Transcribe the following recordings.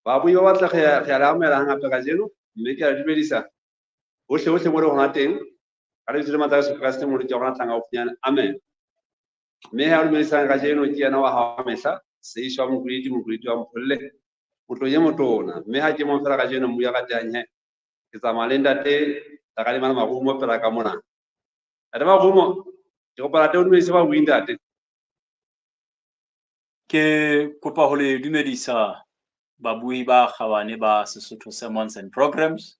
Babui ba batla re a le amohela hangape kajeno, mme ke a le dumedisa hohle hohle mo le hona teng. Ka lebitso le matla a Jesu Kreste Moloko wa rona tlang haufinyane. Amen. Mme ha dumedisang kajeno ke yena wa hao mehla, Seiso wa Mokwiliti, Mokwiliti wa Mpholle, motlo ye motona. Mme ha ke mong fela kajeno mmu ya ratehang he, ke tsamaya le ntate Takadima le Marumo pela ka mona. Ntate Marumo, ke kopa ntate o dumedise babui ntate. Ke kopa ho le dumedisa babui ba kgabane ba Sesotho Sermons and Programs.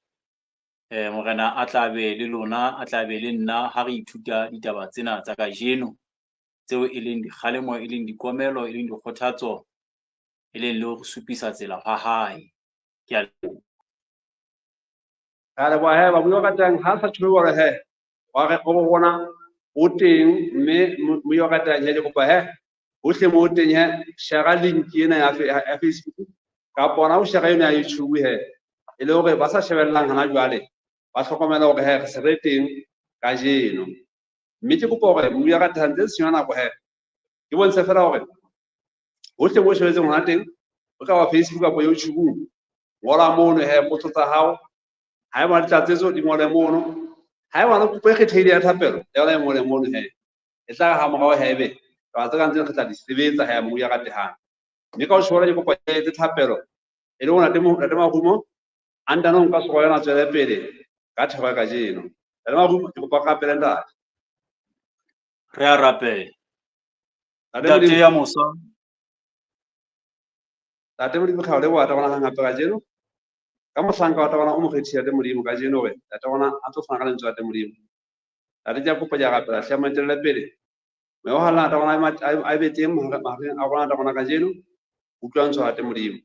Morena a tla be le lona, a tla be le nna ha re ithuta ditaba tsena tsa kajeno, tseo e leng dikgalemo, e leng dikomelo, e leng dikgothatso, e leng le ho re supisa tsela hwa hae. Ke a leboha. Re a leboha he, babui ba ratang, ha sa tjho hore he, wa re o rona o teng, mme mmui wa ratang he, ke kopa he, hohle mo o teng he, share link ena ya Facebook, kapa hona o share yona ya YouTube he, e le hore ba sa shebellang hana jwale, ba hlokomele hore he, re se re teng kajeno. Mme ke kopa hore mmui wa ratang ntse senya nako he, ke bontshe fela hore hohle mo o shebetseng hona teng, o ka ba Facebook kapa YouTube, ngola mono he potso tsa hao, haeba le tlatsetso di ngole mono, haeba le kopo e kgethehileng ya thapelo, le yona e ngole mono he. E tla re ha morao he ebe taba tse kang tsena re tla di sebetsa he mmui ya ratehang. Mme ka ho tjho jwalo ke kopa ke etse thapelo e le hore ntate Marumo a ntano nka soro yona tswele pele ka thero ya kajeno. Ntate Marumo, ke kopa rapele ntate. Re a rapela. Ntate ya mosa. Ntate Modimo, re a o leboha ntate rona hang hape kajeno. Ka mohlanka wa rona o mo kgethile ntate Modimo kajeno hore ntate rona a tlo fana ka lentswe la ntate Modimo. Ntate ke a kopa ke a rapela hle mo etelle pele. Moya o halala ntate rona a be teng mahareng a rona ntate rona kajeno. Utlwa lentswe la ntate Modimo.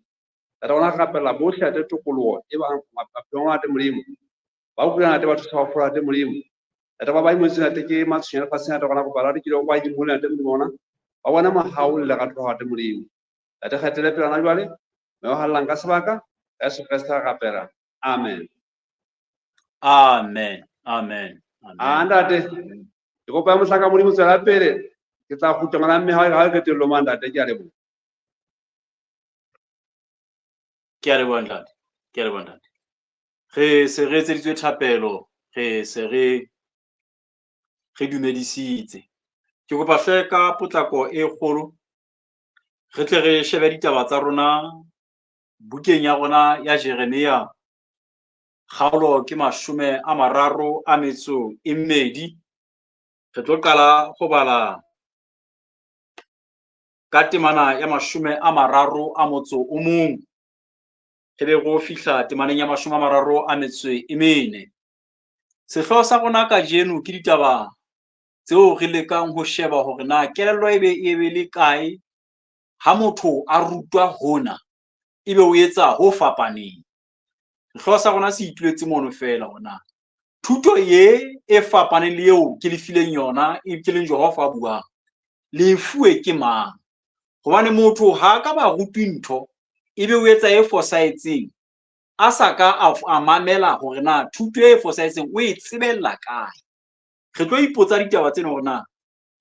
Ntate rona re rapella bohle ntate tokoloho e bang maphelong a ntate Modimo. Ba kulang ntate ba thusa ba fola ntate Modimo. Ntate ba ba imetsweng ntate ke matshwenyeho lefatsheng ntate rona kopa ntate ke le ba imole ntate Modimo rona. Ba bone mohau le lerato la ntate Modimo. Ntate kgethele pele hona jwale. Moya o halalelang ka sebaka. Ka Jesu Kreste re rapela. Amen. Amen. Amen. Amen. Ntate, ke kopa mohlanka Modimo tswela pele. Ke tla kgutla ngwana mme ha e qetellong ma ntate, ke a leboha. Ke a leboha ntate. Ke a leboha ntate. Re se re etseditswe thapelo, re se re dumedisitse. Ke kopa hle ka potlako e kgolo re tle re shebe ditaba tsa rona bukeng ya rona ya Jeremia, kgaolo ke 32. Re tlo qala ho bala ka temana ya 31, re be re fihla temaneng ya 34. Sehlooho sa rona kajeno ke ditaba tseo re lekang ho sheba hore na kelello e be e be le kae ha motho a rutwa hona, ebe o etsa ho fapaneng. Sehlooho sa rona se ituletse mono feela hore na thuto ye e fapaneng le eo ke le fileng yona, e ke leng Jehova a buang, le e fuwe ke mang? Hobane motho ha a ka ba rutwe ntho, ebe o etsa e fosahetseng, a sa ka a mamela hore na thuto e fosahetseng o e tsebella kae. Re tlo ipotsa ditaba tsena hore na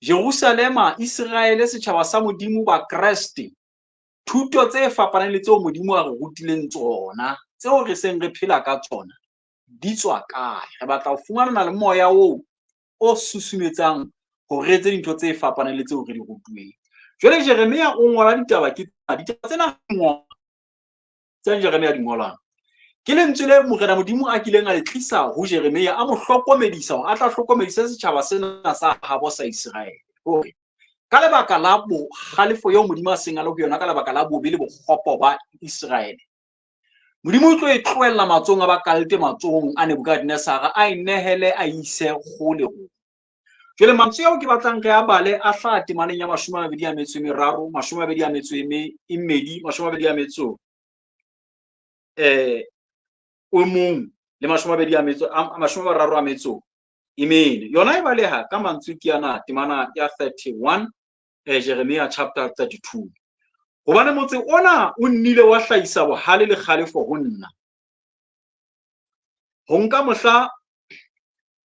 Jerusalema, Iseraele, setjhaba sa Modimo, ba Kreste, thuto tse fapaneng le tseo Modimo a re rutileng tsona, tseo re seng re phela ka tsona, di tswa kae? Re batla ho fumana le moya oo o susumetsang hore re etse dintho tse fapaneng le tseo re di rutuweng. Jwale Jeremia o ngola ditaba ke ditaba tsena tse Jeremia di ngolang. Ke lentswe le Morena Modimo a kileng a le tlisa ho Jeremia, a mo hlokomedisa hore a tla hlokomedisa setjhaba sena sa habo sa Iseraele hore ka lebaka la bokgalefo eo Modimo a seng a le ho yona, ka lebaka la bobe le bokgopo ba Iseraele, Modimo o tlo e tlohella matsohong a Bakalte, matsohong a Nebukadnesare, a e nehele, a ise kgolehong. Jwale mantswe ao ke batlang re a bale a hlaha temaneng ya 23, 22, 21 le 34. Yona e baleha ka mantswe ke ana, temana ya 31, Jeremia chapter 32. Hobane motse ona o nnile wa hlahisa bohale le kgalefo ho nna, ho nka mohla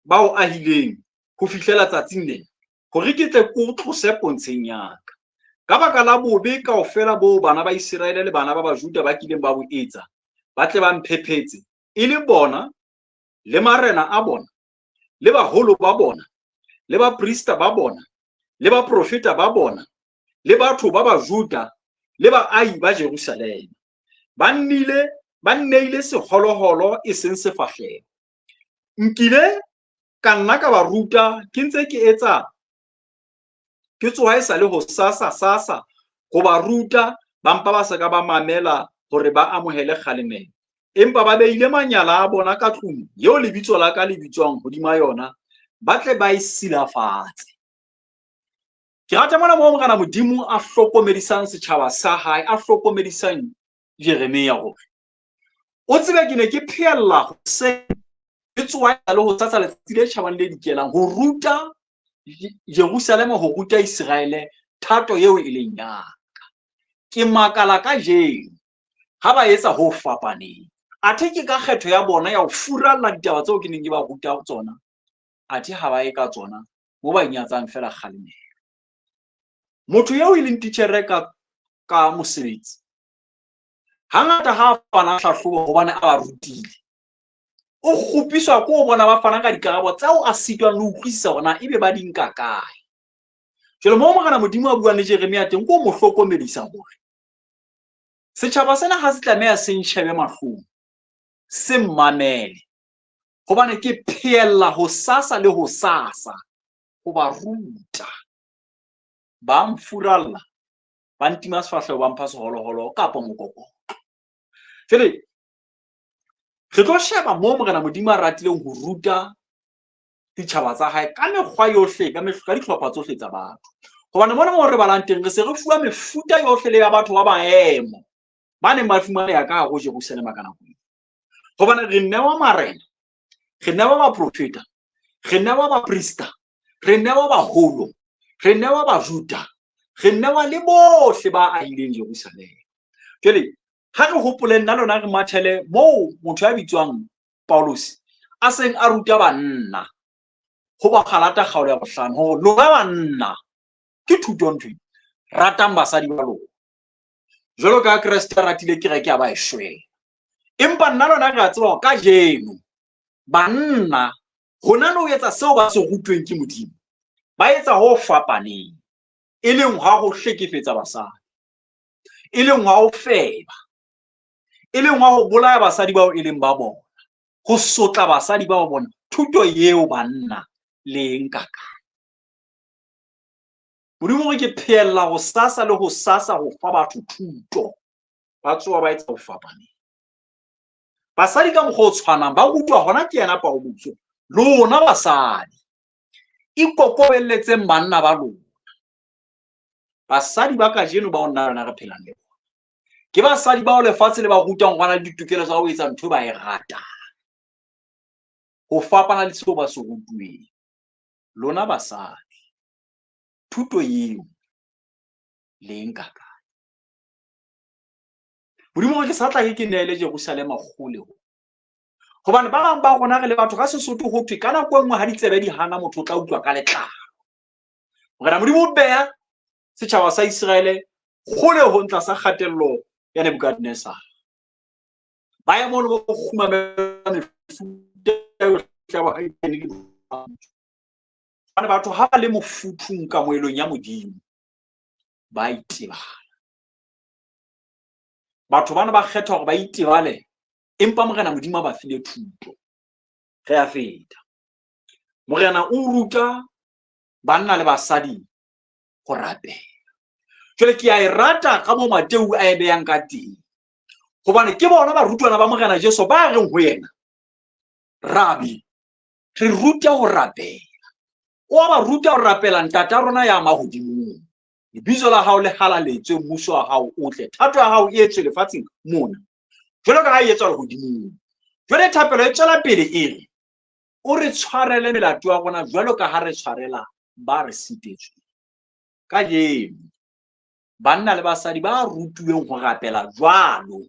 ba o ahileng ho fihlela tsatsing lena, hore ke tle ke o tlose pontsheng ya ka. Ka baka la bobe kaofela boo bana ba Iseraele le bana ba Bajuda ba kileng ba bo etsa, ba tle ba mphephetše, e le bona le marena a bona, le baholo ba bona, le baprista ba bona, le baprofeta ba bona, le batho ba Bajuda, le baahi ba Jerusalema. Ba nneile seholoholo e seng sefahleho. Nkile ka nna ka ba ruta ke ntse ke etsa ke tsoha e sa le ho sasa sasa ho ba ruta, ba mpa ba se ka ba mamela hore ba amohele kgalemelo. Empa ba beile manyala a bona ka tlung eo lebitso la ka le bitswang hodima yona, ba tle ba e silafatse. Ke rata mona moo Morena Modimo a hlokomedisang setjhaba sa hae, a hlokomedisang Jeremia hore o tsebe ke ne ke phehella hoseng, ke tsoha le ho sasa letsatsi le tjhabang le dikelang, ho ruta Jerusalema, ho ruta Iseraele thato eo e leng ya ka. Ke makala kajeno ha ba etsa ho fapaneng. Athe ke ka kgetho ya bona ya ho furalla ditaba tseo ke neng ke ba ruta tsona, athe ha ba ye ka tsona, mo ba inyatsang fela kgalemelo. Motho eo e leng titjhere ka mosebetsi, hangata ha a fana hlahlobo hobane a ba rutile, o kgopiswa ke ho bona ba fana ka dikarabo tseo a sitwang le ho utlwisisa hore na ebe ba di nka kae. Jwale moo Morena Modimo a buang le Jeremia teng, ke ho mo hlokomedisa hore setjhaba sena ha se tlameha se ntjhebe mahlong, se mmamele, hobane ke phehella ho sasa le ho sasa ho ba ruta. Ba mfuralla, ba ntima sefahleho, ba mpha seholoholo kapa mokokotlo. Jwale re tlo sheba moo Morena Modimo a ratileng ho ruta ditjhaba tsa hae ka mekgwa yohle, ka dihlopha tsohle tsa batho. Hobane mona moo re balang teng, re se re fuwa mefuta yohle le ya batho ba maemo ba neng ba fumaneha ka hare ho Jerusalema ka nako eo. Hobane re newa marena, re newa baprofeta, re newa baprista, re newa baholo, re newa Bajuda, re newa le bohle ba ahileng Jerusalema. Jwale ha re hopole nna lona re mathele moo motho ya bitswang Paulus a seng a ruta banna ho ba Galata kgaolo ya bohlano hore lona banna ke thuto ntho e, ratang basadi ba lona jwalo ka Kreste a ratile kereke ya ba e shwela. Empa nna lona re a tseba hore kajeno banna hona le ho etsa seo ba se rutweng ke Modimo, ba etsa ho fapaneng, e leng ha ho hlekefetsa basadi, e leng ha ho feba, e leng ha ho bolaya basadi bao e leng ba bona, ho sotla basadi bao bona. Thuto eo banna le e nka kae? Modimo o re ke phehella ho sasa le ho sasa ho fa batho thuto, ba tsoha ba etsa ho fapaneng. Basadi ka mokgwa o tshwanang ba rutwa hona ke yena Paulus, lona basadi ikokobelletseng banna ba lona. Basadi ba kajeno bao nna rona re phelang le bona ke basadi bao lefatshe le ba rutang hore ba na le ditokelo tsa ho etsa ntho e ba e ratang, ho fapana le seo ba se rutuweng. Lona basadi, thuto eo le e nka kae? Modimo o re ke sa tla ke ke neele Jerusalema kgole ho. Hobane ba bang ba rona re le batho ka Sesotho ho thwe ka nako e nngwe ha ditsebe di hana motho o tla utlwa ka letlalo. Morena Modimo o beha setjhaba sa Iseraele kgole ho tlasa kgatello ya Nebukadnezar. Ba ya mono ba kgumamela mefuta yohle ya bohaitane le bohale. Hobane batho ha ba le mofuthung kamohelong ya Modimo, ba itebala. Batho bana ba kgetha hore ba itebale, empa Morena Modimo a ba file thuto. Re a feta. Morena o ruta banna le basadi ho rapela. Jwale ke a e rata ka moo Mateu a e behang ka teng, hobane ke bona barutwana ba Morena Jesu ba reng ho yena, Rabi, re ruta ho rapela. O a ba ruta ho rapela Ntata rona ya mahodimong. Lebitso la hao le halaletswe, mmuso wa hao o tle, thato ya hao e etswe lefatsheng mona jwalo ka ha e etswa lehodimong. Jwale thapelo e tswela pele e re, o re tshwarele melato ya rona jwalo ka ha re tshwarela ba re sitetsweng. Kajeno banna le basadi ba rutuweng ho rapela jwalo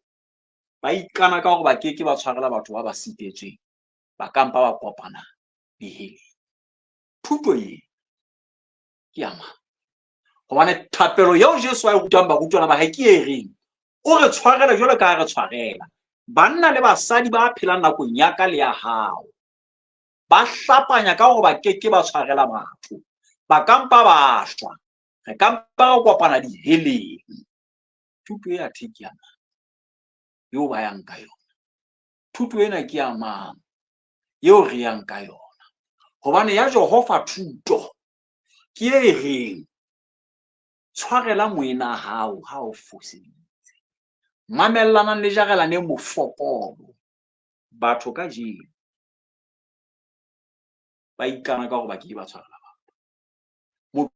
ba ikana ka hore ba ke ke ba tshwarela batho ba ba sitetsweng, ba ka mpa ba kopana diheleng. Thuto e ke ya mang? Hobane thapelo eo Jesu a e rutang barutwana ba hae ke e reng, o re tshwarele jwalo ka ha re tshwarela. Banna le basadi ba phelang nakong ya ka le ya hao ba hlapanya ka hore ba keke ba tshwarela batho, ba ka mpa ba shwa, re ka mpa re kopana diheleng. Thuto ya theki ya mang eo ba yang ka yona? Thuto ena ke ya mang eo re yang ka yona? Hobane ya Jehova thuto ke e reng, tshwarela moena hao ha o foseditse, mamellanang le jarelaneng mofokolo. Batho kajeno ba ikana ka hore ba ke ba tshwarela batho. Motho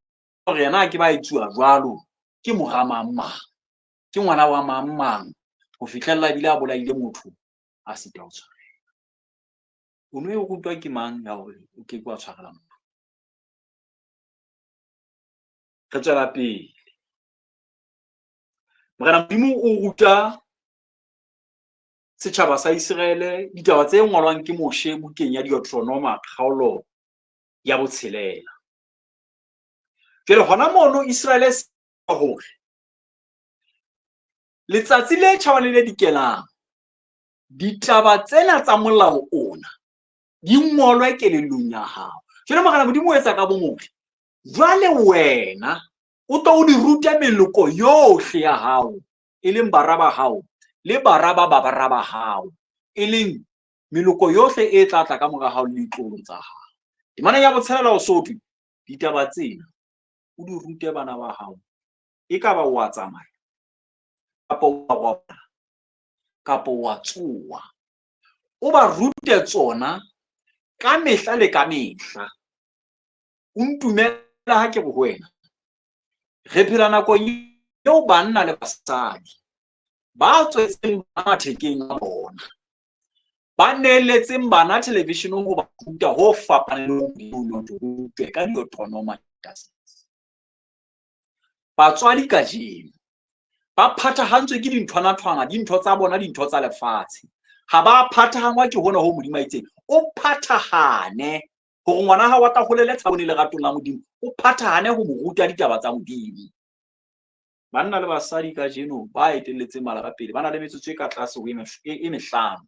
hore yena ke ba etsuwa jwalo ke mora mang mang, ke ngwana wa mang mang, ho fihlella ebile a bolaile motho a sita ho tshwarela. O no e rutwa ke mang ya hore o ke ke wa tshwarela motho? Re tswela pele. Morena Modimo o ruta setjhaba sa Iseraele ditaba tse ngolwang ke Moshe bukeng ya Deuteronoma kgaolo ya botshelela. Jwale hona mono Iseraele se hore letsatsi le tjhabang le le dikelang, ditaba tsena tsa molao ona di ngolwe kelellong ya hao. Jwale Morena Modimo o etsa ka bomotle. Jwale wena o tlo o di rute meloko yohle ya hao, e leng bara ba hao le bara ba bara ba hao, e leng meloko yohle e tla tla ka mora hao le ditloholo tsa hao. Temaneng ya botshelela o so thwe, ditaba tsena o di rute bana ba hao, ekaba o a tsamaya kapa o a robala kapa o a tsoha, o ba rute tsona ka mehla le ka mehla. O ntumela ha ke re ho wena, re phela nakong eo banna le basadi ba tswetseng mathekeng a bona, ba neeletseng bana television-eng ho ba ruta ho fapaneng le ho rutwe ka di-autonomous. Batswadi kajeno ba phathahantswe ke dinthwanathwana, dintho tsa bona, dintho tsa lefatshe. Ha ba phathahangwa ke hona ho Modimo a itseng, o phathahane hore ngwana hao a tla holele tshabong le leratong la Modimo, o phathahane ho mo ruta ditaba tsa Modimo. Banna le basadi kajeno ba etelletseng malapa pele ba na le metsotso e ka tlase ho e mehlano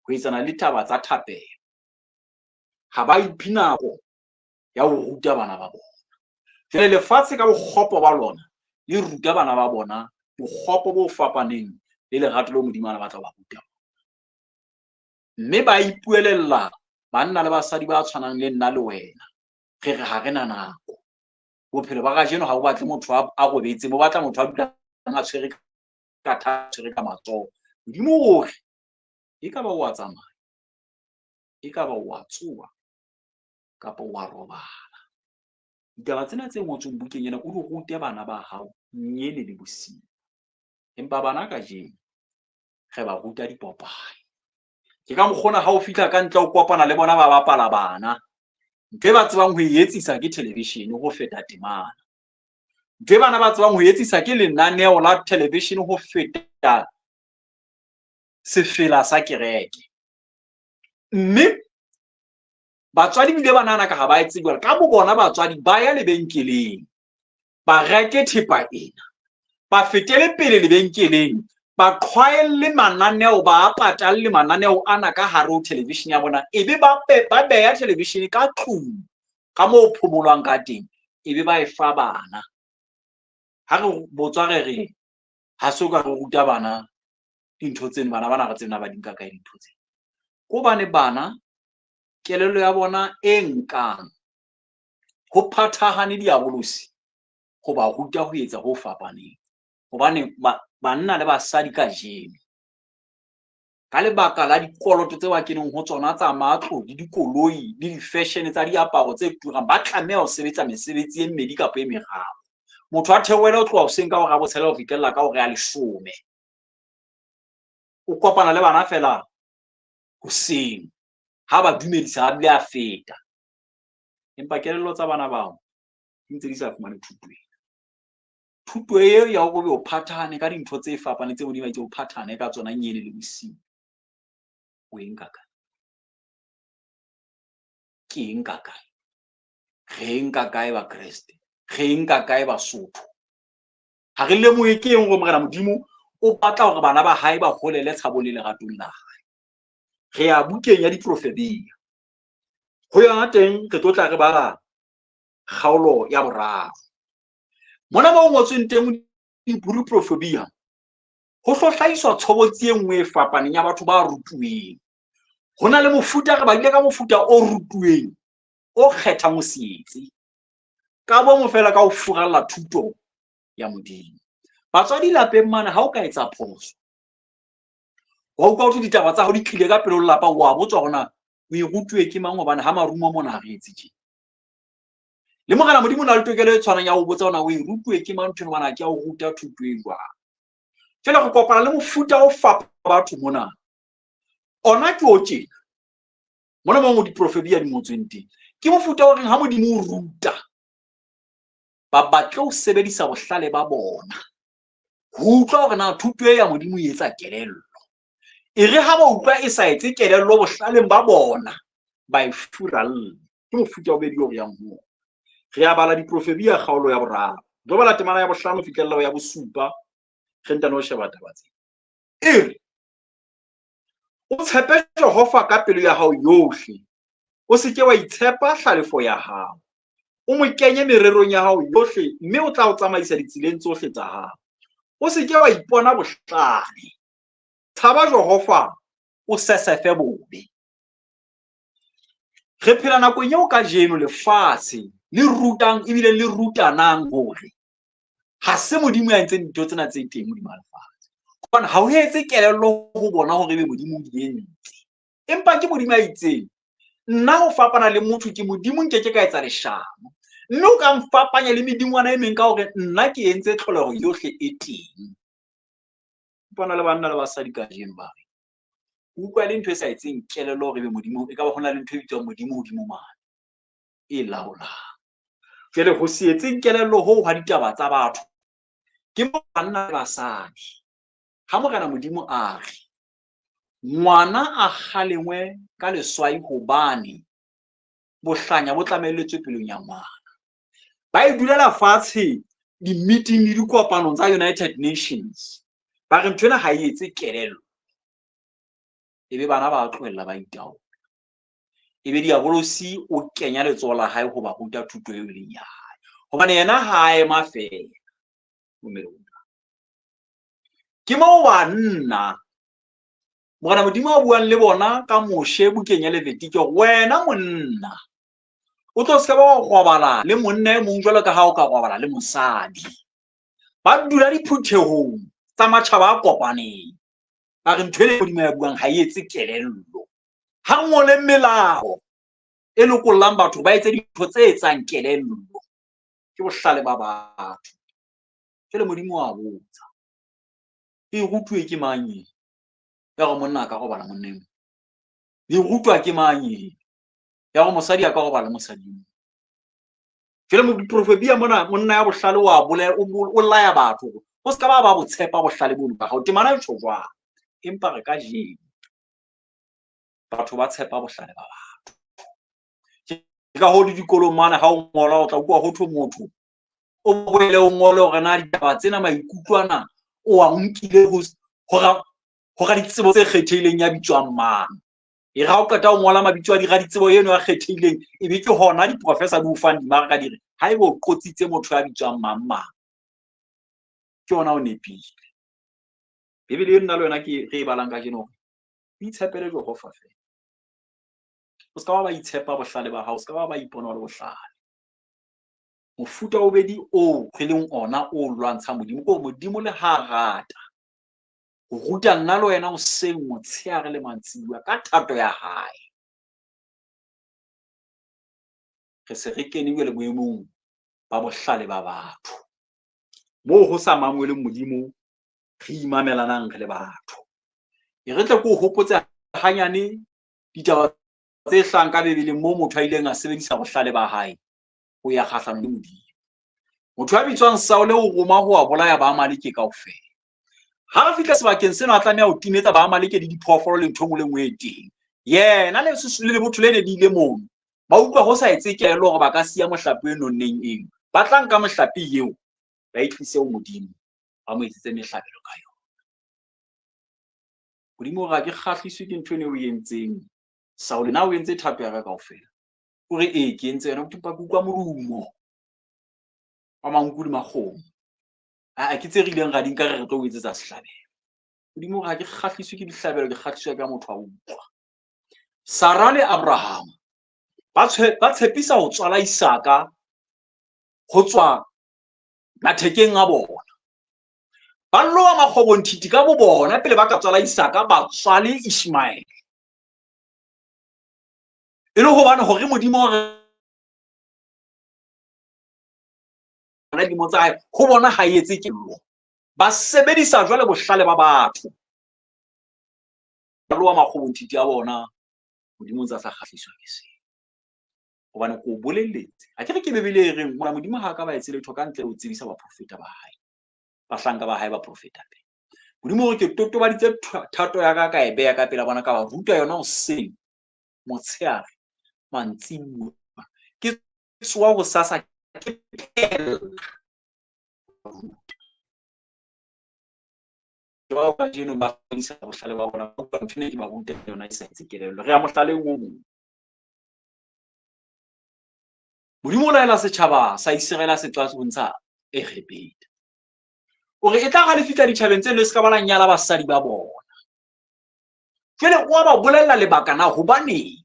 ho etsana le taba tsa thapelo. Ha ba iphe nako ya ho ruta bana ba bona. Jwale lefatshe ka bokgopo ba lona le ruta bana ba bona bokgopo bo fapaneng le lerato leo Modimo a batla ho ba ruta. Mme ba ipuelella banna le basadi ba tshwanang le nna le wena. Re re ha re na nako. Bophelo ba kajeno ha bo batle motho a robetseng, bo batla motho a dulang a tshwere ka thata, tshwere ka matsoho. Modimo o re, ekaba o a tsamaya, ekaba o a tsoha, kapa o a robala. Ditaba tsena tse ngotsweng bukeng ena o di rute bana ba hao nyene le bosiu. Empa bana kajeno re ba ruta dipopae. Ke ka mokgona ha o fihla ka ntle o kopana le bona ba bapala bana. Ntho e ba tsebang ho e etsisa ke television ho feta temana. Ntho e bana ba tsebang ho etsisa ke lenaneo la television ho feta sefela sa kereke. Mme batswadi bile ba nahana ka ha ba etse jwalo. Ka bo bona batswadi ba ya lebenkeleng, ba reke thepa ena, ba fetele pele lebenkeleng, ba qhwaelle mananeo, ba patalle mananeo ana ka hare ho television ya bona, ebe ba beya television ka tlung ka moo phomolwang ka teng, ebe ba e fa bana. Ha re botswa re re ha so ka re ruta bana dintho tseno, bana bana re tsena ba di nka kae dintho tseno? Ke hobane bana kelello ya bona e nkang ho phathahane diabolosi ho ba ruta ho etsa ho fapaneng. Hobane banna le basadi kajeno ka lebaka la dikoloto tse ba keneng ho tsona tsa matlo le dikoloi le di-fashion tsa diaparo tse turang, ba tlameha ho sebetsa mesebetsi e mmedi kapa e meraro. Motho a theohele ho tloha hoseng ka hora ya botshelela ho fihlella ka hora ya leshome. O kopana le bana feela hoseng ha ba dumedisa a bile a feta. Empa kelello tsa bana bao di ntse di sa fumane thuto ena. Thuto eo ya hore o phathahane ka dintho tse fapaneng tse Modimo a itseng o phathahane ka tsona nyene le bosiu. O e nka kae? Ke e nka kae? Re e nka kae Bakreste? Re e nka kae Basotho? Ha re lemohe ke eng hore Morena Modimo o batla hore bana ba hae ba holele tshabong le leratong la hae. Re ya bukeng ya Diprofebia. Ho yona teng re tlo tla re bala kgaolo ya 3. Mona mo ngotsweng teng Diprofebia, ho hlohlahiswa tshobotsi e nngwe e fapaneng ya batho ba rutuweng. Ho na le mofuta, re badile ka mofuta o rutuweng, o kgethang ho se etse. Ka bomo fela ka ho furalla thuto ya Modimo. Batswadi lapeng mane ha o ka etsa phoso, wa utlwa ho thwe ditaba tsa hao di tlile ka pele ho lelapa, wa botswa hore na o e rutuwe ke mang, hobane ha marumo mona ha re etse tje. Le Morena Modimo o na le tokelo e tshwanang ya ho botsa hore na o e rutuwe ke mang ntho eno, hobane ha ke a o ruta thuto e jwang. Jwale re kopana le mofuta o fapa batho mona. Ona ke o tjena. Mona moo diprofebia di ngotsweng teng. Ke mofuta o reng ha Modimo o ruta, ba batle ho sebedisa bohlale ba bona ho utlwa hore na thuto e ya Modimo e etsa kelello. E re ha ba utlwa e sa etse kelello bohlaleng ba bona, ba e furalla. Ke mofuta o bedi o re yang ho ona. Re a bala Diprofebia kgaolo ya 3. Re bala temana ya 5 ho fihlella ho ya 7, re ntano sheba taba tsena. E re, o tshepe Jehova ka pelo ya hao yohle, o se ke wa itshepa hlalefo ya hao. O mo kenye mererong ya hao yohle, mme o tla o tsamaisa ditseleng tsohle tsa hao. O se ke wa ipona bohlale. Tshaba Jehova, o sesefe bobe. Re phela nakong eo kajeno lefatshe le rutang ebile le rutanang hore ha se Modimo ya entseng dintho tsena tse teng hodima lefatshe. Hobane ha ho etse kelello ho bona hore ebe Modimo o di entse. Empa ke Modimo a itseng, nna ho fapana le motho ke Modimo, nke ke ka etsa leshano. Mme o ka mfapanya le medingwana e meng ka hore nna ke entse tlholeho yohle e teng. Kopana le banna le basadi kajeno ba re, utlwa le ntho e sa etseng kelello hore ebe Modimo, e ka ba ho na le ntho e bitswang Modimo hodimo mane e laolang. Jwale ho se etseng kelello hoo ha ditaba tsa batho, ke mo banna le basadi. Ha Morena Modimo a re, ngwana a kgalengwe ka leswai hobane bohlanya bo tlamelletswe pelong ya ngwana. Ba e dulela fatshe di-meeting le dikopanong tsa United Nations. Ba re ntho ena ha e etse kelello. Ebe bana ba tlohella ba itaola. Ebe diabolosi o kenya letsoho la hae ho ba ruta thuto eo e leng ya hae. Hobane yena ha a ema feela. Ke moo banna Morena Modimo a buang le bona ka Moshe bukeng ya Levitike, wena monna o tlo se ka ba wa robala le monna e mong jwalo ka ha o ka robala le mosadi. Ba dula diphuthehong tsa matjhaba a kopaneng. Ba re ntho e Modimo ya buang ha e etse kelello. Ha ngole melao e lokollang batho ba etse dintho tse etsang kelello. Ke bohlale ba batho. Jwale Modimo wa botsa, e rutuwe ke mang e? Ya hore monna a ka robala monna e mong. E rutwa ke mang e? Ya hore mosadi a ka robala mosadi e mong. Jwale Diprofebia mona, monna ya bohlale wa bolela, o laya batho hore o se ka ba ba bo tshepa bohlale bono ba hao. Temana e tjho jwang? Empa re kajeno batho ba tshepa bohlale ba batho. Ke ka hoo le dikolong mane ha o ngola o tla utlwa ho thwe motho o boele o ngole hore na ditaba tsena maikutlo ana o a nkile ho raditsebo tse kgethehileng ya bitswang mang. E re ha o qeta ho ngola mabitso a diraditsebo eno a kgethehileng, e be ke hona diprofessor di o fang dimaraka di re haeba o qotsitse motho ya bitswang mang mang, ke hona o nepile. Bibele eno nna le wena ke re e balang kajeno hore o itshepele Jehova feela. O se ka ba itshepa bohlale ba hao, o se ka ba ipona o le bohlale. Mofuta o bobedi oo re leng ona o lwantshang Modimo, ke hore Modimo le ha rata ho ruta nna le wena hoseng, motshehare le mantsibuya ka thato ya hae. Re se re kene jwale boemong ba bohlale ba batho, moo ho sa mamweleng Modimo, re imamelanang re le batho. E re tle ke o hopotse hanyane ditaba tse hlahang ka Bibeleng moo motho a ileng a sebedisa bohlale ba hae ho ya kgahlanong le Modimo. Motho ya bitswang Saule o roma ho a bolaya Baamaleke kaofela. Ha re fihla sebakeng sena, a tlameha ho timetsa Baamaleke le diphoofolo le ntho e nngwe le nngwe e teng. Yena le lebotho le ne le ile mono, ba utlwa ho sa etse kelello hore ba ka siya mohlape o nonneng eo. Ba tla nka mehlape eo ba e tlise ho Modimo, ba mo etsetse mehlabelo ka yona. Modimo o re, ha ke kgahliswe ke ntho eno o e entseng. Saule, na o entse thato ya ka kaofela? O re, ee, ke entse yona. Empa ke utlwa modumo wa manku le makgomo. Aa, ke tse re ileng ra di nka re re tlo o etsetsa sehlabelo. Modimo o re, ha ke kgahliswe ke dihlabelo, ke kgahliswa ke motho a utlwa. Sara le Abrahama ba tshepisa ho tswala Isaka ho tswa mathekeng a bona. Ba loa makgobonthiti ka bo bona pele ba ka tswala Isaka, ba tswale Ishmaele. E le hobane hore Modimo o re dilemo tsa hae ho bona ha e etse kello. Ba sebedisa jwale bohlale ba batho. Ba loa makgobonthiti a bona, Modimo o ntse a sa kgahliswa ke seo. Hobane ke o bolelletse. A ke re ke Bibele e reng mora Modimo ha a ka ba etse letho ka ntle le ho tsebisa baprofeta ba hae. Bahlanka ba hae ba profeta pele. Modimo o re ke totobaditse thato ya ka, ka e beha ka pela bona, ka ba ruta yona hoseng, motshehare, mantsibuya. Ke tsoha hosasa ke phela. Bao kajeno ba sebedisa bohlale ba bona, ba utlwa ntho ena ke ba ruta yona e sa etse kelello. Re ya mohlaleng o mong. Modimo o laela setjhaba sa Iseraele se tswa ho ntsha Egepeta. O re e tla ha le fihla ditjhabeng tse le se ka ba la nyala basadi ba bona. Jwale o a ba bolella lebaka na hobaneng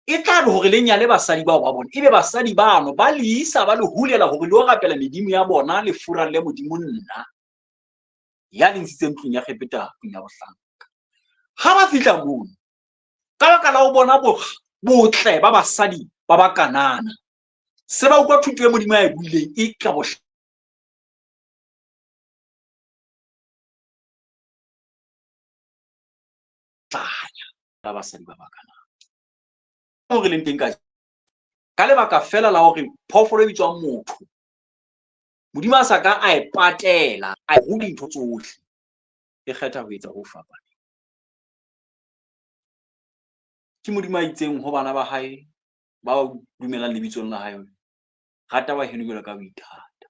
e tla re hore le nyale basadi bao ba bona, ebe basadi bano ba le isa ba le hulela hore le yo rapela medimo ya bona, le furalle Modimo nna ya le ntshitseng tlung ya Egepeta, tlung ya bohlanka. Ha ba fihla mono, ka baka la ho bona botle ba basadi ba ba Kanana, se ba utlwa thuto e Modimo a e buileng e ka bohlanya ba basadi ba ba Kanana. Mo re leng teng ka lebaka fela la hore phoofolo e bitswang motho, Modimo a sa ka a e patela, a e rute dintho tsohle, e kgetha ho etsa ho fapaneng. Ke Modimo a itseng ho bana ba hae ba dumelang lebitsong la hae, rata wa heno jwalo ka o ithata.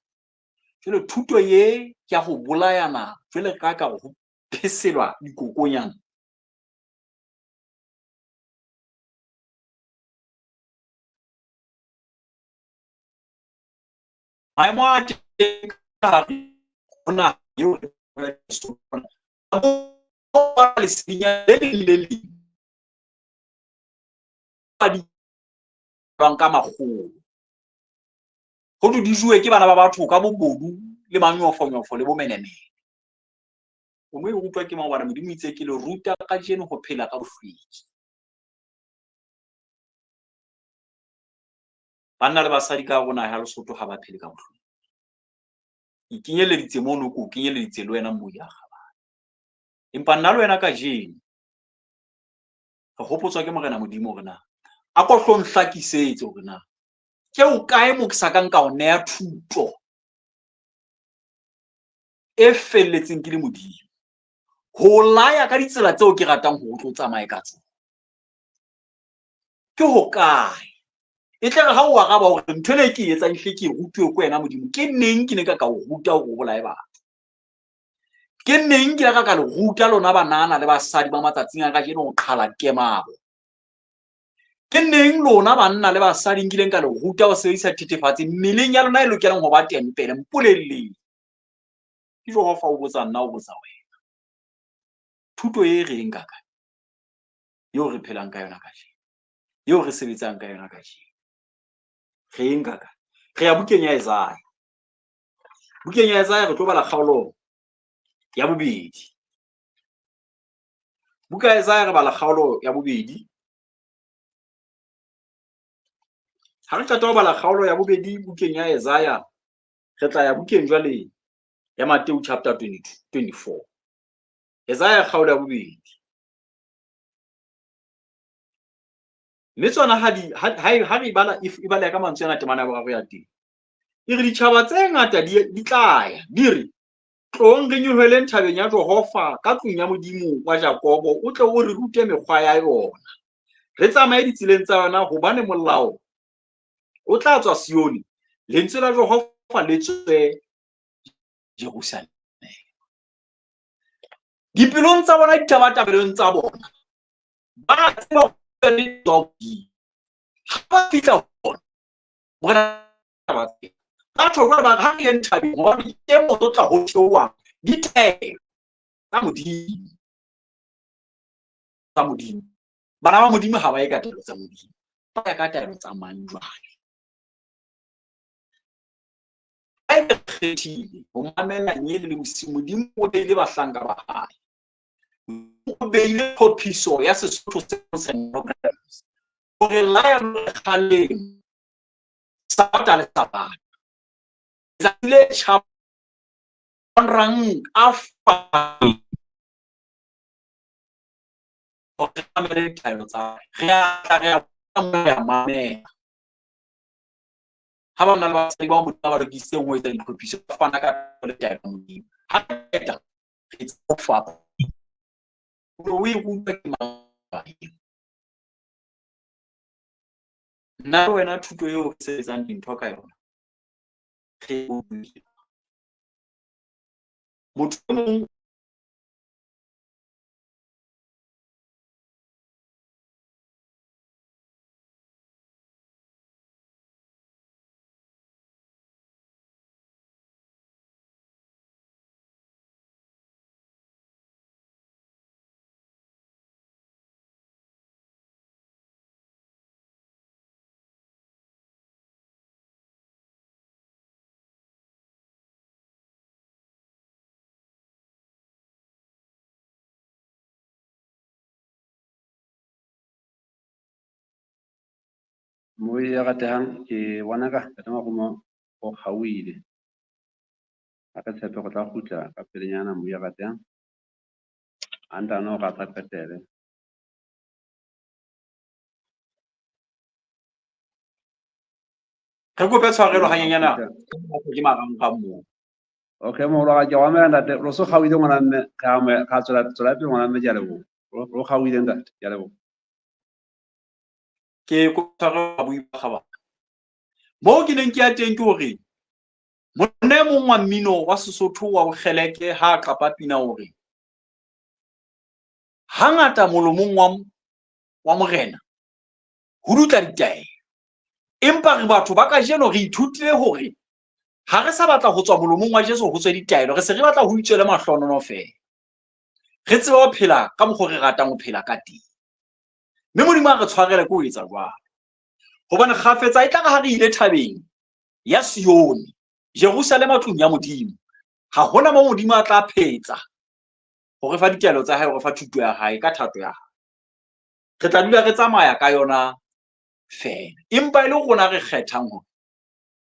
Jwale thuto ye ke ya ho bolayana jwale ka ka ho pheselwa dikokonyana. Maemo a teng ka hare ho naha eo re lesedinyana le leng le leng ba ka makgolo. Ho thwe di jowe ke bana ba batho ka bobodu le manyofonyofo le bomenemene. O no e rutwa ke mang? Hobane Modimo itse ke le ruta kajeno ho phela ka bohlweki. Banna le basadi ka rona ya Lesotho ha ba phele ka bohlweki. Ikenyeleditse mono, ko kenyeleditse le wena moo ya kgabane. Empa nna le wena kajeno re hopotswa ke Morena Modimo hore na a ko hlo nhlakisetse hore na ke o kae mo ke sa kang ka o neha thuto e felletseng ke le Modimo, ho laya ka ditsela tseo ke ratang hore o tlo tsamaye ka tsona. Ke hokae? E tle re ha o araba hore ntho ena e ke e etsang ehlile ke e rutuwe ke wena Modimo, ke neng ke ne ka ka o ruta hore o bolaye batho? Ke neng ke ka ka le ruta lona banana le basadi ba matsatsing a kajeno ho qhala kemabo? Ke neng lona banna le basadi nkileng ka le ruta ho sebedisa thethefatsi mmeleng ya lona e lokelang ho ba tempele? Mpolelleng. Ke Jehova o botsa nna, o botsa wena. Thuto e reng ka kae eo re phelang ka yona kajeno, eo re sebetsang ka yona kajeno? Re eng ka kae? Re ya bukeng ya Isaiah. Bukeng ya Isaiah re tlo bala kgaolo ya bobedi. Buka ya Isaiah re bala kgaolo ya bobedi. Ha re qeta ho bala kgaolo ya bobedi bukeng ya Isaiah, re tla ya bukeng jwale ya Matthew chapter 24. Isaiah kgaolo ya bobedi. Mme tsona ha di ha re bala e bala ka mantswe ana temana ya boraro ya teng. E re ditjhaba tse ngata di tla ya, di re tlong re nyoheleng thabeng ya Jehova ka tlung ya Modimo wa Jakobo, o tle o re rute mekgwa ya yona, re tsamaye ditseleng tsa yona, hobane molao o tla tswa Sione Lentswe la Jehova le tswe Jerusalema. Dipelong tsa bona, ditabatabelong tsa bona, ba tseba hore le tswa ho Modimo. Ha ba fihla ho bona, Morena ba tseba. Ba tjho jwale ba re, ha re yeng thabeng, hobane ke mo tlo tla ho theoha ditaelo tsa Modimo. Tsa Modimo. Bana ba Modimo ha ba ye ka taelo tsa Modimo. Ba ya ka taelo tsa mang jwale? Ha ebe re kgethile ho mamela nyele le bosiu, Modimo o beile bahlanka ba hae. Modimo o beile tlhophiso ya Sesotho se programs hore laya le re kgalemo Sabata le Sabata. Letsatsi le tjhabang a fapaneng hore re mamele ditaelo tsa hae. Re a tla re a re a mamela. Ha ba na le basadi bao Modimo a ba lokisitseng ho etsa ditlhophiso, ba fana ka le taelo ya Modimo. Ha re qeta, re etsa ho fapana. O e rutwa ke mang? Nna le wena thuto eo re sebetsang dintho ka yona, re e utlwile. Motho e mong Moya ya ratehang ke bona ka Ntate Marumo o kgaohile. Ha re tshepe go tla kgutla ka pelenyana moya ratehang. A ntano re a qetele. Re kope tshwarelo hanyenyana ke marangrang moo. Okay, moholo wa ka ke a mamela ntate. Lo so kgaohile ngwana mme re a re tswela tswela pele ngwana mme ke a leboha. Lo kgaohile ntate, ke a leboha. Ke kopa tshwarelo babui ba kgabane. Moo ke neng ke ya teng ke hore monna e mong wa mmino wa Sesotho wa bokgeleke ha a qapa pina hore hangata molomong wa morena ho dutla ditaelo. Empa re batho ba kajeno re ithutile hore ha re sa batla ho tswa molomong wa Jesu ho tswe ditaelo, re se re batla ho itswele mahlonono feela. Re tsebe ho phela ka mokgwa re ratang ho phela ka teng. Mme Modimo a re tshwarele ke ho etsa jwalo. Hobane kgafetsa e tla re ha re ile thabeng ya Sione, Jerusalema tlung ya Modimo, ha hona mo Modimo a tla phetsa ho re fa ditaelo tsa hae, ho re fa thuto ya hae ka thato ya hae. Re tla dula re tsamaya ka yona feela. Empa e le rona re kgethang hore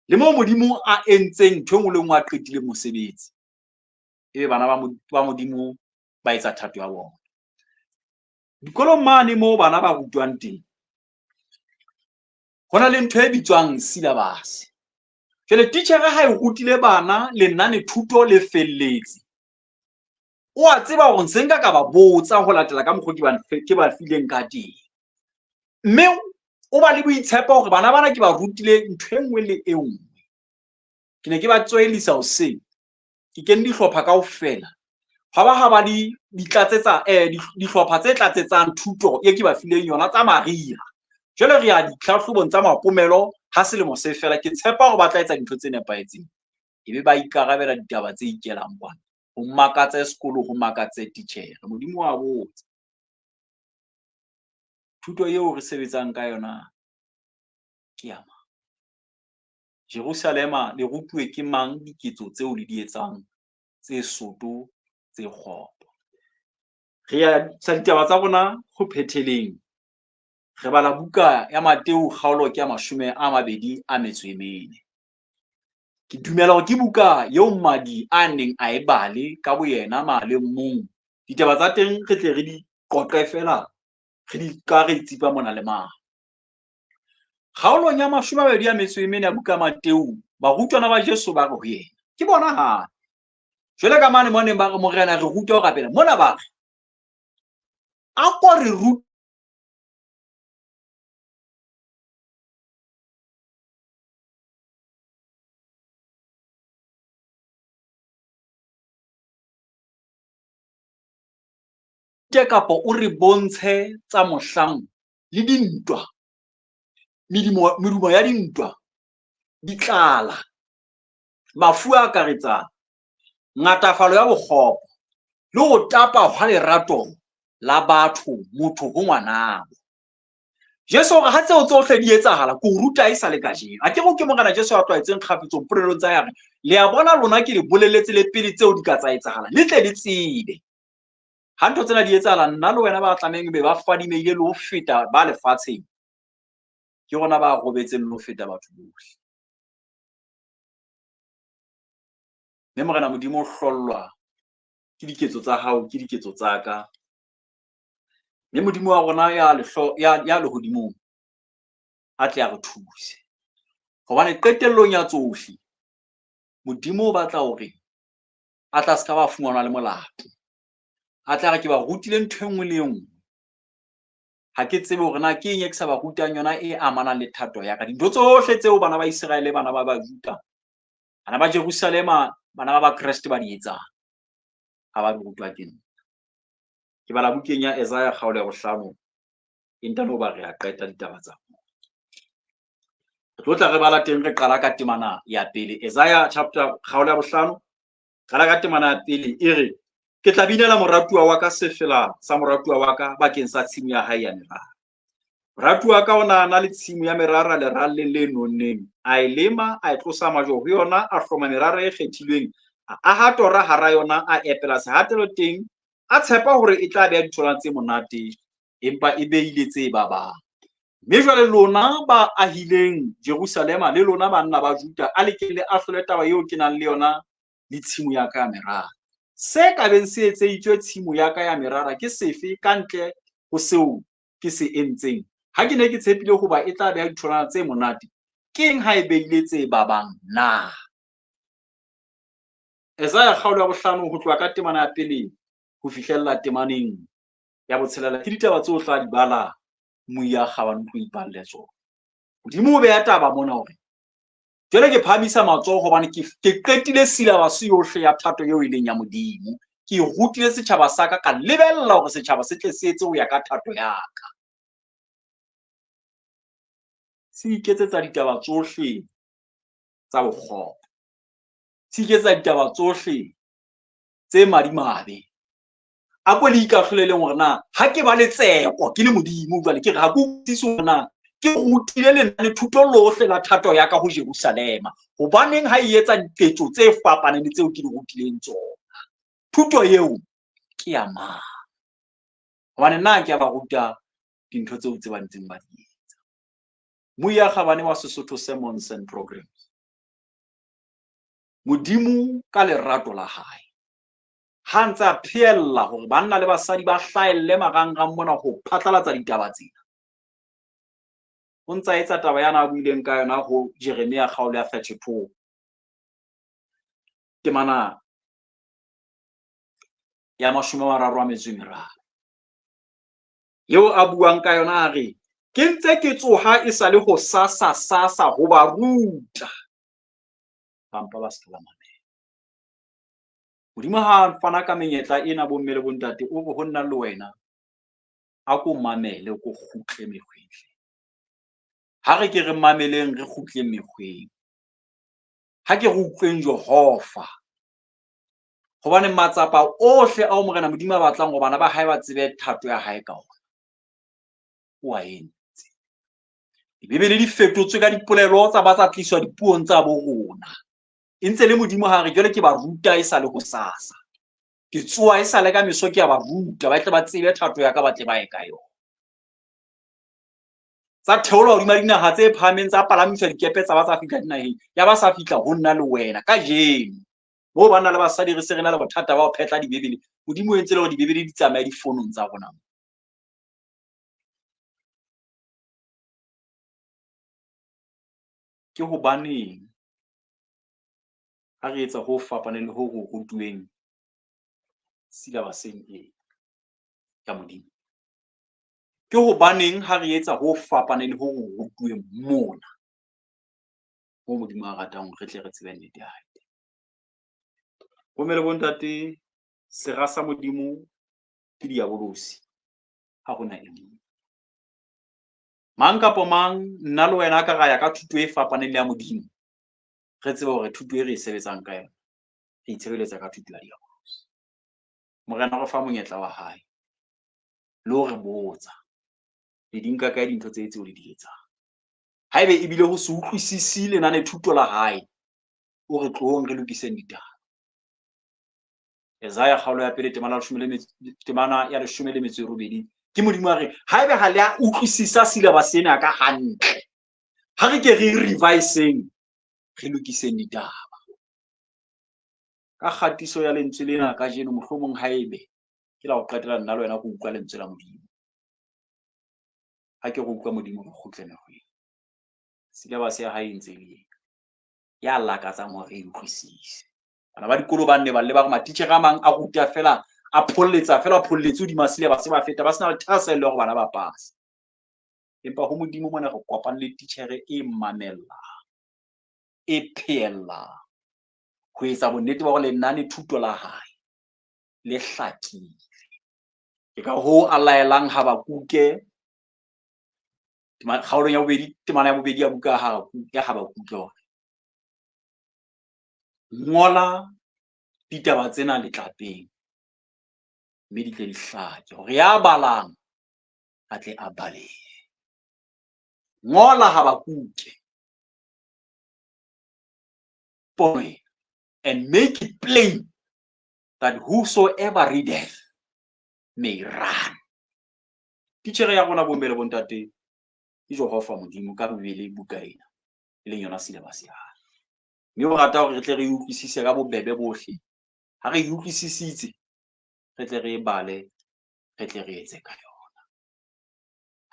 le moo Modimo a entseng ntho e nngwe le nngwe a qetileng mosebetsi, ebe bana ba Modimo ba etsa thato ya bona. Dikolong mane moo bana ba rutwang teng, ho na le ntho e bitswang syllabus. Jwale titjhere ha e rutile bana lenane thuto le felletse, o a tseba hore nse nka ka ba botsa ho latela ka mokgwa ke ba fileng ka teng. Mme o ba le boitshepo hore bana bana ke ba rutile ntho e nngwe le e nngwe. Ke ne ke ba tswelisa hoseng, ke kene dihlopha kaofela. Ha ba ha ba di ditlatsetsa dihlopha tse tlatsetsang thuto e ke ba fileng yona tsa mariha. Jwale re ya ditlhahlobong tsa mapomelo ha selemo se fela, ke tshepa hore ba tla etsa dintho tse nepahetseng. Ebe ba ikarabela ditaba tse ikelang kwana. Ho makatse sekolo, ho makatse titjhere. Modimo wa botsa. Thuto eo re sebetsang ka yona ke ya mang? Jerusalema le rutuwe ke mang diketso tseo le di etsang tse soto, tse kgopo? Re ya sa ditaba tsa rona ho phetheleng. Re bala buka ya Mateu kgaolo ke ya 24. Ke dumela hore ke buka eo mmadi a neng a e bale ka boyena maleng mong. Ditaba tsa teng re tle re di qoqe feela, re di ka re tsipa mona le mane. Kgaolong ya 24 ya buka Mateu, barutwana ba Jesu ba re ho yena, ke bona hape. Jwale ka mane mo neng ba re Morena re rute ho rapela, mona ba re, a ko re rute rute kapa o re bontshe tsa mohlang le dintwa, medumo ya dintwa, ditlala, mafu a akaretsang, ngatafalo ya bokgopo le ho tapa hwa lerato la batho motho ho ngwanabo. Jesu hore ha tseo tsohle di etsahala, ke o ruta e sa le kajeno. A ke re ke Morena Jesu a tlwaetseng kgafetsong polelong tsa ya re, le a bona lona ke le boleletse le pele tseo di ka tsa etsahala, le tle le tsebe. Ha ntho tsena di etsahala, nna le wena ba tlamehang be ba fadimehile le ho feta ba lefatsheng, ke rona ba robetseng le ho feta batho bohle. Mme Morena Modimo o hlollwa ke diketso tsa hao, ke diketso tsa ka. Mme Modimo wa rona ya lehodimong a tle a re thuse. Hobane qetellong ya tsohle, Modimo o batla hore a tla ska ba fumanwa le molato. A tla re ke ba rutile ntho e nngwe le e nngwe. Ha ke tsebe hore na ke eng e ke sa ba rutang yona e amanang le thato ya ka. Dintho tsohle tseo bana ba Iseraele, bana ba Bajuda, bana ba Jerusalema, bana ba Bakreste ba di etsang, ha ba di rutwa ke nna. Ke bala bukeng ya Isaiah kgaolo ya 5, e ntano ba re a qeta ditaba tsa rona. Re tlo tla re bala teng, re qala ka temana ya pele. Isaiah chapter kgaolo ya 5, qala ka temana ya pele e re, ke tla binela moratuwa wa ka sefela sa moratuwa wa ka bakeng sa tshimo ya hae ya merara. Moratuwa wa ka o na na le tshimo ya merara leralleng le nonneng. A e lema, a e tlosa majwe ho yona, a hloma merara e kgethilweng, a aha tora hara yona, a epela sehatelo teng, a tshepa hore e tla beha ditholwana tse monate, empa e behile tse babang. Mme jwale lona ba ahileng Jerusalema le lona banna ba Juda, a le ke le ahlole taba eo ke nang le yona le tshimo ya ka ya merara. Se ka beng se etseditswe tshimo ya ka ya merara ke sefe ka ntle ho seo ke se entseng? Ha ke ne ke tshepile hoba e tla beha ditholwana tse monate, ke eng ha e behile tse babang na? Isaiah kgaolo ya 5 ho tloha ka temana ya pele ho fihlella temaneng ya 6, ke ditaba tseo tla di bala moya kgabane tlo ipalle tsona. Modimo o beha taba mona hore jwale ke phahamisa matsoho hobane ke qetile syllabus yohle ya thato eo e leng ya Modimo. Ke rutile setjhaba sa ka, ka lebella hore setjhaba se tle se etse ho ya ka thato ya ka. Se iketsetsa ditaba tsohle tsa bokgopo. Se iketsetsa ditaba tsohle tse madimabe. A ko le ikahloleleng hore na ha ke ba le tseko ke le Modimo jwale ke re ha ke utlwisise hore na ke rutile lenane thuto lohle la thato ya ka ho Jerusalema. Hobaneng ha e etsa diketso tse fapaneng le tseo ke di rutileng tsona? Thuto eo ke ya mang? Hobane nna ke a ba ruta dintho tseo tse ba ntseng ba di etsa. Moya kgabane wa Sesotho Sermons and Programs. Modimo ka lerato la hae ha ntse a pheella hore banna le basadi ba hlahelle marangrang mona ho phatlalatsa ditaba tsena. O ntsa etsa taba yana a buileng ka yona ho Jeremia kgaolo ya 32. Temana ya 33. Eo a buang ka yona a re, ke ntse ke tsoha e sa le ho sasa sasa ho ba ruta. Ba mpa ba se ba mamela. Modimo ha a fana ka menyetla ena bomme le bontate, o re ho nna le wena a ko mamele, o ko kgutle mekgweng. Ha re ke re mameleng, re kgutleng mekgweng. Ha ke re utlweng Jehova. Hobane matsapa ohle ao Morena Modimo a batlang hore bana ba hae ba tsebe thato ya hae ka ona, o a entse. Dibibele di fetotswe ka dipolelo tsa ba tsa tliswa dipuong tsa bo rona. E ntse le Modimo ha re jwale ke ba ruta e sa le hosasa. Ke tsoha e sa le ka meso ke a ba ruta, ba tle ba tsebe thato ya ka, ba tle ba ye ka yona. Tsa theolwa hodima dinaha tse phahameng, tsa palamiswa dikepe tsa ba tsa fihla dinaheng, ya ba sa fihla ho nna le wena kajeno. Moo banna le basadi re se re na le bothata ba ho phetla dibibele, Modimo o entse le hore dibibele di tsamaye difonong tsa rona. Ke hobaneng ha re etsa ho fapaneng le ho re rutuweng silabaseng e ya Modimo? Ke hobaneng ha re etsa ho fapaneng le ho re rutuweng mona, moo Modimo a ratang hore re tle re tsebe nnete ya hae? Bomme le bontate, sera sa Modimo Ke diabolosi, ha hona e mong. Mang kapo mang, nna le wena ka ra ya ka thuto e fapaneng le ya Modimo, re tsebe hore thuto e re e sebetsang ka yona, re itshebeletsa ka thuto ya diabolosi. Morena o re fa monyetla wa hae le ho re botsa, le di nka kae dintho tse tseo le di etsang? Haebe ebile ho se utlwisisi lenane thuto la hae, o re tlohong re lokiseng ditaba. Isaiah kgaolo ya pele temana temana ya 18, ke Modimo a re haebe ha le a utlwisisa syllabus ena ka hantle, ha re ke re reviseng, re lokiseng ditaba. Ka kgatiso ya lentswe lena kajeno, mohlomong haebe ke la ho qetela nna le wena go utlwa lentswe la Modimo. Ha ke re utlwa Modimo, re kgutle mekgweng. Syllabus ya hae e ntse e le ena, ya lakatsang hore re e utlwisise. Bana ba dikolo ba nne ba lle ba re matitjhere a mang a ruta fela, a pholletsa fela, pholletse hodima syllabus, ba feta ba sena le thahasello ya hore bana ba pase. Empa ho Modimo mona re kopane le titjhere e mamellang, e pheellang ho etsa bonnete ba hore lenane thuto la hae le hlakile. Ke ka hoo a laelang Habakuke kgaolong ya bobedi, temana ya bobedi ya buka ya Habakuke hore ngola ditaba tsena letlapeng mme di tle di hlake hore ya balang a tle a balehe. Ngola Habakuke pono ena and make it plain that whosoever readeth may run. Titjhere ya rona bomme le bontate ke Jehova Modimo ka Bibele, buka ena e leng yona syllabus ya hae. Mme o rata hore re tle re e utlwisise ka bobebe bohle. Ha re e utlwisisitse, re tle re e bale, re tle re etse ka yona.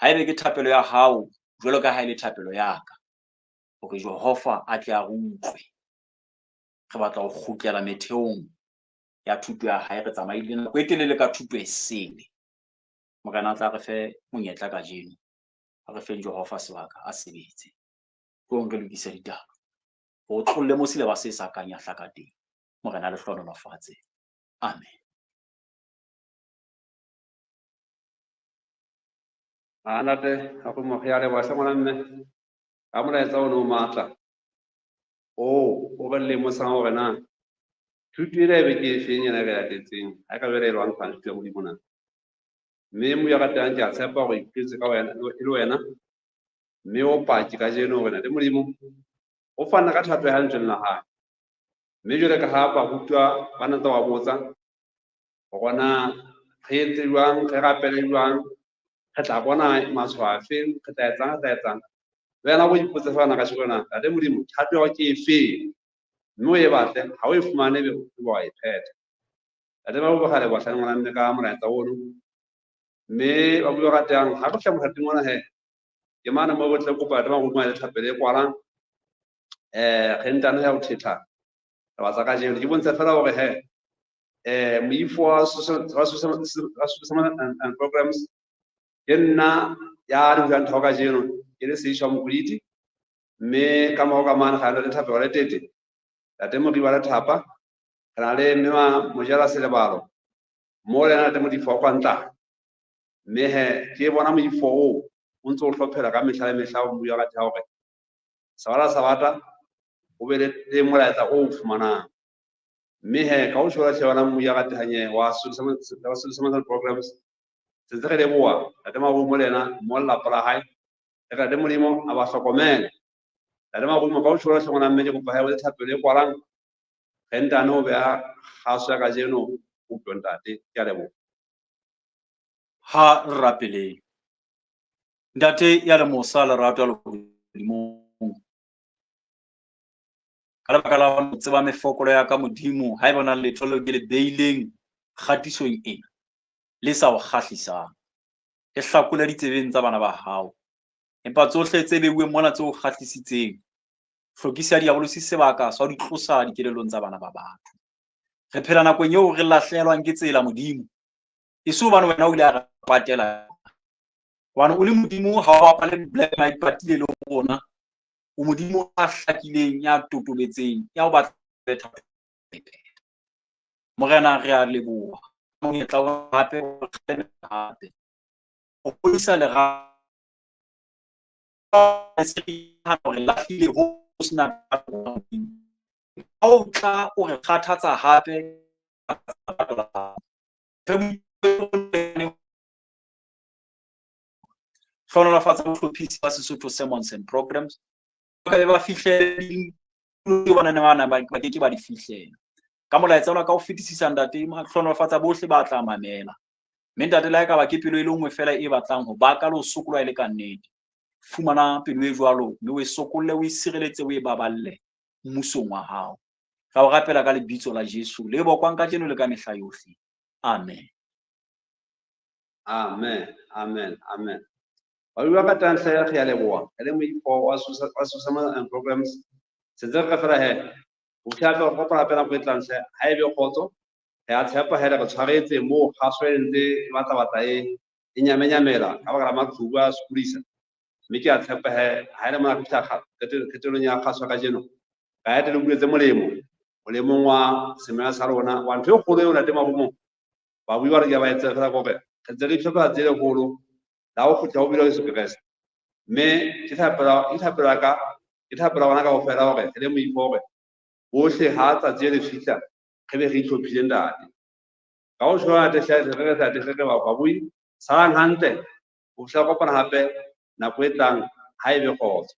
Haebe ke thapelo ya hao, jwalo ka ha e le thapelo ya ka, hore Jehova a tle a re utlwe. Re batla ho kgutlela metheong ya thuto ya hae. Re tsamaile nako e telele ka thuto e sele. Morena a tla re fe monyetla kajeno. A re feng Jehova sebaka a sebetse. Tlong re lokise ditaba. Ho tlolle mo syllabus e sa kang ya hlaka teng. Morena le hlohonolofatse. Amen. A ntate, ha go mo ya leboha hle ngwana mme. Ka molaetsa o ne o matla. O re lemosang hore na thuto ena e be ke efeng ena e re latetseng, ha e ka be re e lwantshang thuto ya Modimo na. Mme mo ya ratang, ke a tshepa hore ikutlwetse ka wena, e le wena, mme o paki kajeno hore ntate Modimo o fana ka thato ya hae lentsweng la hae. Mme jwale ka ha barutwa ba ne ntse ba botsa hore na re etse jwang, re rapele jwang, re tla bona matshwao a feng, re tla etsang, re tla etsang. Le wena o ipotse feela kajeno na ntate Modimo thato ya hao ke efeng, mme o e batle, ha o e fumane ebe o wa e phetha. Ntate ba bua leboha hle ngwana mme ka molaetsa ono. Mme ba bua ratang ha re fihla mothating ona he, ke mane moo re tle kopa ntate Marumo a le thapelo e kwalang. Re ntane ya ho thetha taba tsa kajeno. Ke bontshe fela hore he, moifo wa social and programs ke nna ya re buang thao kajeno, ke le Seisho wa Mokoditi. Mme ka morao ka mane ga le thapelo le tete, ntate Moriba le Thapa, re na le mme wa Mojela Selebalo, mo le ena ntate Modifo wa kwa Ntlana. Mme he ke bona moifo oo o ntse o hlophela ka mehla le mehla o bua ka tha hore sabata sabata o be le molaetsa o o fumanang. Mme he ka ho tjho hle wena mmuya ka tehanye wa social programs, se ntse re leboha ntate Marumo le ena mo lelapa la hae, re ntate Modimo a ba hlokomele. Ntate Marumo ka ho tjho hle ngwana mme ke kopa he o le thapelo e kwalang, re ntane ho beha kgaso ya kajeno utlwe ntate. Ke a leboha. Ha re rapeleng. Ntate ya le mosa lerato ya lehodimong, ka lebaka la ho tseba mefokolo ya ka Modimo, ha eba o na le letho leo ke le beileng kgatisong ena le sa o kgahlisang, le hlakole ditsebeng tsa bana ba hao. Empa tsohle tse beuweng mona tse o kgahlisitseng, hlokisa diabolosi sebaka sa ho di tlosa dikelellong tsa bana ba batho. Re phela nakong eo re lahlehelwang ke tsela Modimo, e se hobane wena o ile a re patela. Hobane o le Modimo ha o bapale black night party le rona. O Modimo a hlakileng, ya totobetseng, ya o batla. Morena re a leboha. Monyetla wa hape o hape o hodisa lerato hore lahlile ho sena ha o tla o re kgathatsa hape. Hlohonolofatsa bohlophisi ba Sesotho Sermons and Programs, ba ka be ba fihlele bana ba ke ke ba di fihlela ka molaetsa ona ka ho fetisisa. Ntate, hlohonolofatsa bohle ba tla mamela, mme ntate, le ha ekaba ke pelo e le nngwe fela e batlang ho baka le ho sokolwa e le ka nnete, fumana pelo e jwalo, mme o e sokolle, o e sireletse, o e baballe mmusong wa hao. Ra o rapela ka lebitso la Jesu le bokwang kajeno le ka mehla yohle. Amen. Amen, amen, amen. Ba bua ka tanhle, re a leboha re le moifo wa Susa and Programs. Sentse re fela he ho fihla re kopana hape nako e tlang hle. Ha ebe kgotso, re a tshepa he re tshwaretse moo kgaso e ntse e batla batla e e nyamenyamela ka baka la maqhubu a sokodisa, mme ke a tshepa he ha e le mona re fihla qetellong ya kgaso kajeno, ka ete le buletse molemo molemong wa semela sa rona wa ntho e kgolo eo ntate Mabomong babui ba re ke ba etse fela kore re ntse re itlhopha tse kgolo la ho kgutla ho bile Jesu Kreste. Mme ke thapela, ke thapela ka ke thapela rona kaofela hore re le moifo hore bohle ha tsatsi le fihla re be re itlhophile. Ntate, ka ho tshwana hle, re re tate re re babui, salang hantle ho fihla kopana hape nako e tlang. Ha ebe kgotso.